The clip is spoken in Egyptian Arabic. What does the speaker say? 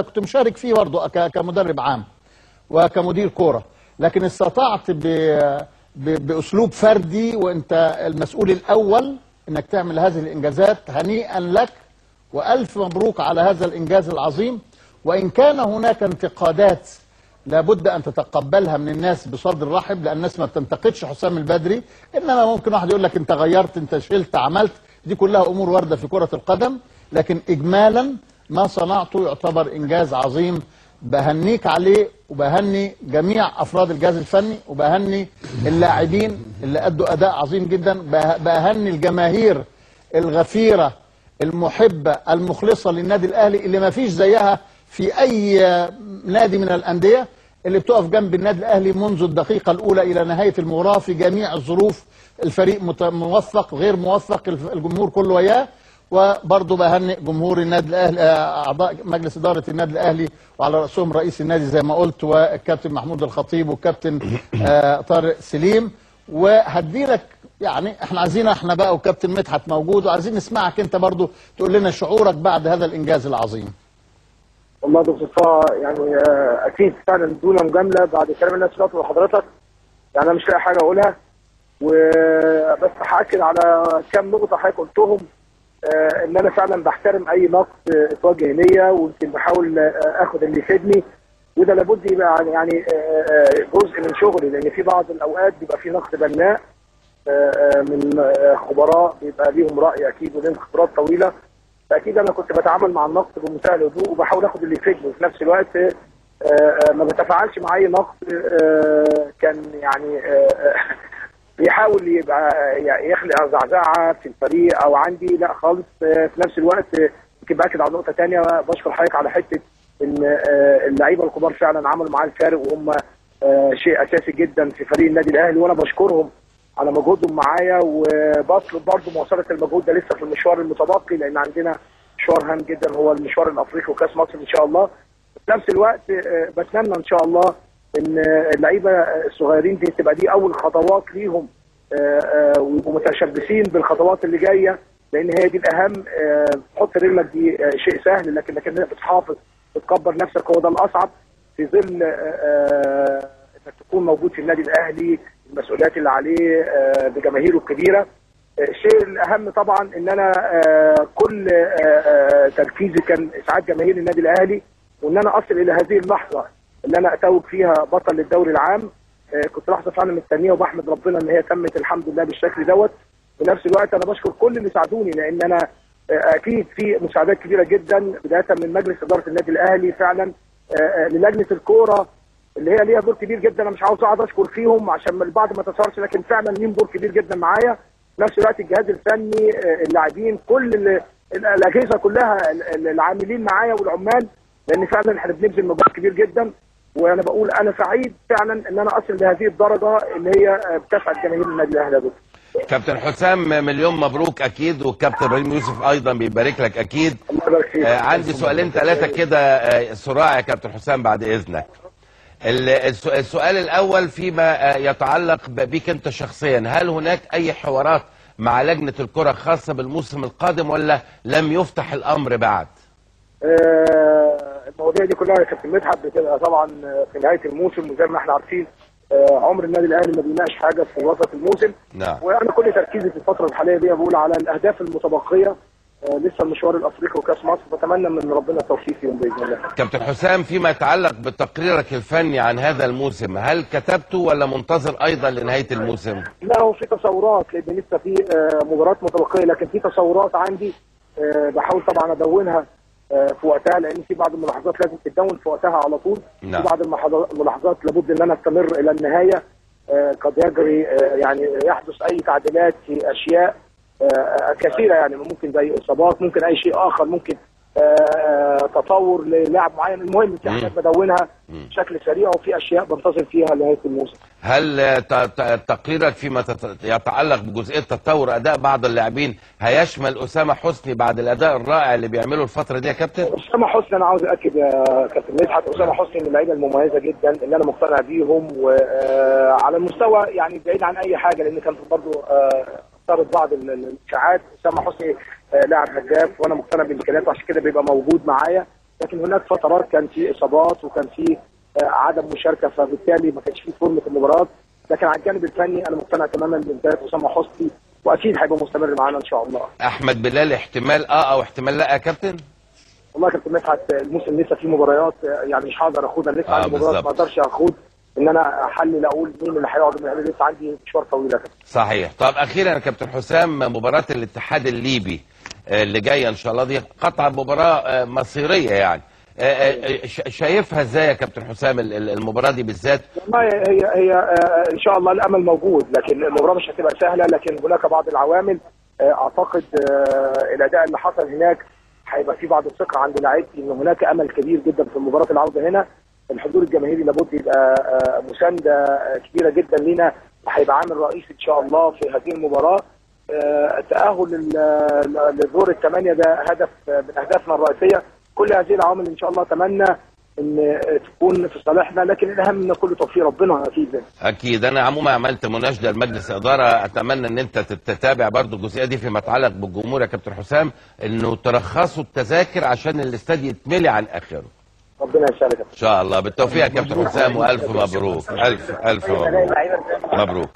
كنت مشارك فيه برضه كمدرب عام وكمدير كورة، لكن استطعت باسلوب فردي وانت المسؤول الاول انك تعمل هذه الانجازات. هنيئا لك والف مبروك على هذا الانجاز العظيم. وان كان هناك انتقادات لابد ان تتقبلها من الناس بصدر رحب، لان الناس ما بتنتقدش حسام البدري، انما ممكن واحد يقول لك انت غيرت، انت شلت، عملت، دي كلها امور وارده في كره القدم، لكن اجمالا ما صنعته يعتبر انجاز عظيم. بهنيك عليه وبهني جميع افراد الجهاز الفني وبهني اللاعبين اللي ادوا اداء عظيم جدا، بهني الجماهير الغفيره المحبة المخلصه للنادي الاهلي اللي ما فيش زيها في اي نادي من الاندية، اللي بتقف جنب النادي الاهلي منذ الدقيقة الاولى الى نهاية المباراة في جميع الظروف. الفريق موفق غير موفق، الجمهور كله وياه. وبرضه بهنئ جمهور النادي الاهلي، اعضاء مجلس ادارة النادي الاهلي وعلى راسهم رئيس النادي زي ما قلت، والكابتن محمود الخطيب والكابتن طارق سليم. وهديلك يعني احنا عايزين، احنا بقى وكابتن مدحت موجود، وعايزين نسمعك انت برضه تقول لنا شعورك بعد هذا الانجاز العظيم. والله دكتور طه يعني اكيد فعلا دون مجاملة بعد كلام الناس اللي لحضرتك، يعني انا مش لاقي حاجة اقولها، وبس هاكد على كام نقطة حضرتك قلتهم. ان انا فعلا بحترم اي نقد اتوجه ليا، ويمكن بحاول اخد اللي يفيدني، وده لابد يبقى يعني جزء من شغلي، لان في بعض الاوقات بيبقى في نقد بناء من خبراء بيبقى ليهم راي اكيد وليهم خبرات طويلة، فاكيد انا كنت بتعامل مع النقد بمنتهى الهدوء وبحاول اخد اللي يفيدني، وفي نفس الوقت ما بتفاعلش مع اي نقد كان يعني بيحاول يبقى يخلق زعزعة في الفريق او عندي، لا خالص. في نفس الوقت يمكن باكد على نقطة ثانية، بشكر حضرتك على حتة ان اللعيبة الكبار فعلا عملوا معايا الفارق، وهم شيء اساسي جدا في فريق النادي الاهلي، وانا بشكرهم على مجهودهم معايا، وبطلب برضه مواصلة المجهود ده لسه في المشوار المتبقي، لان عندنا مشوار هام جدا هو المشوار الافريقي وكاس مصر ان شاء الله. في نفس الوقت بتمنى ان شاء الله ان اللعيبة الصغيرين دي تبقى دي اول خطوات ليهم، ويبقوا متشبثين بالخطوات اللي جاية، لان هي دي الاهم. تحط رجلك دي شيء سهل، لكن بتحافظ بتكبر نفسك هو ده الاصعب، في ظل انك تكون موجود في النادي الاهلي، المسؤوليات اللي عليه بجماهيره الكبيرة. الشيء الاهم طبعا ان انا كل تركيزي كان اسعاد جماهير النادي الاهلي، وان انا اصل الى هذه اللحظة اللي انا اتوج فيها بطل للدوري العام. كنت لحظة فعلا مستنيه، وبحمد ربنا ان هي تمت الحمد لله بالشكل دوت. في نفس الوقت انا بشكر كل اللي ساعدوني، لان انا اكيد في مساعدات كبيرة جدا، بداية من مجلس ادارة النادي الاهلي فعلا للجنة الكورة اللي هي ليها دور كبير جدا، انا مش عاوز اقعد اشكر فيهم عشان البعض ما تظهرش، لكن فعلا ليهم دور كبير جدا معايا. في نفس الوقت الجهاز الفني، اللاعبين، كل الاجهزة كلها، العاملين معايا والعمال، لان فعلا احنا بنبذل مجهود كبير جدا. وانا بقول انا سعيد فعلا ان انا اصل لهذه الدرجة اللي هي بتسعد جماهير النادي الاهلي يا دكتور. كابتن حسام مليون مبروك اكيد، والكابتن ابراهيم يوسف ايضا بيبارك لك اكيد. الله يبارك فيك. عندي سؤالين ثلاثة كده سراع يا كابتن حسام بعد اذنك. السؤال الاول فيما يتعلق بك انت شخصيا، هل هناك اي حوارات مع لجنة الكره خاصة بالموسم القادم ولا لم يفتح الامر بعد؟ المواضيع دي كلها يا كابتن مدحت بتبقى طبعا في نهاية الموسم، وزي ما احنا عارفين عمر النادي الاهلي ما بيناقش حاجة في وسط الموسم. نعم. وانا كل تركيزي في الفترة الحالية دي بقول على الاهداف المتبقية، لسه المشوار الافريقي وكاس مصر، بتمنى من ربنا التوفيق فيهم باذن الله. كابتن حسام، فيما يتعلق بتقريرك الفني عن هذا الموسم، هل كتبته ولا منتظر ايضا لنهاية الموسم؟ لا، هو في تصورات، لان لسه في مباريات متبقيه، لكن في تصورات عندي بحاول طبعا ادونها في وقتها، لان في بعض الملاحظات لازم تتدون في وقتها على طول. نعم. في بعض الملاحظات لابد ان انا استمر الى النهاية، قد يجري يعني يحدث اي تعديلات في اشياء كثيرة، يعني ممكن زي اصابات، ممكن اي شيء اخر، ممكن تطور للاعب معين. المهم في حاجات بدونها بشكل سريع، وفي اشياء بنتظر فيها لنهاية الموسم. هل تقريرك فيما يتعلق بجزئيه تطور اداء بعض اللاعبين هيشمل اسامة حسني بعد الاداء الرائع اللي بيعمله الفترة دي يا كابتن؟ اسامة حسني انا عاوز اكد يا كابتن مدحت، اسامة حسني من اللعيبة المميزة جدا اللي انا مقتنع بيهم، وعلى المستوى يعني بعيد عن اي حاجة، لان كان برضه صارت بعض الاشاعات. اسامة حسني لاعب هداف، وانا مقتنع بامكانياته، عشان كده بيبقى موجود معايا. لكن هناك فترات كان في اصابات وكان في عدم مشاركة، فبالتالي ما كانش في فورمه المباراة. لكن على الجانب الفني انا مقتنع تماما بامكانيات اسامة حسني، واكيد هيبقى مستمر معانا ان شاء الله. احمد بلال احتمال او احتمال لا يا كابتن؟ والله يا كابتن مدحت الموسم لسه فيه مباريات، يعني مش هقدر اخوض، انا لسه عندي مباريات ما اقدرش اخوض ان انا احلل اقول مين اللي هيقعد، لسه عندي مشوار طويل يا كابتن. صحيح. طب اخيرا يا كابتن حسام، مباراة الاتحاد الليبي اللي جاية ان شاء الله دي قطعا مباراة مصيرية، يعني شايفها ازاي يا كابتن حسام المباراة دي بالذات؟ والله هي ان شاء الله الامل موجود، لكن المباراة مش هتبقى سهلة، لكن هناك بعض العوامل. اعتقد الاداء اللي حصل هناك هيبقى في بعض الثقة عند لاعيبتي ان هناك امل كبير جدا في مباراة العودة هنا. الحضور الجماهيري لابد يبقى مساندة كبيرة جدا لينا، وهيبقى عامل رئيسي ان شاء الله في هذه المباراة. التاهل لدور الثمانية ده هدف من اهدافنا الرئيسية. كل هذه العوامل ان شاء الله اتمنى ان تكون في صالحنا، لكن الاهم ان كل توفيق ربنا اكيد. اكيد. انا عموما عملت مناشده لمجلس ادارة، اتمنى ان انت تتابع برضو الجزئية دي فيما يتعلق بالجمهور يا كابتن حسام، انه ترخصوا التذاكر عشان الاستاد يتملي عن اخره. ربنا يسعدك ان شاء الله. بالتوفيق يا كابتن حسام، والف مبروك. الف الف مبروك. مبروك.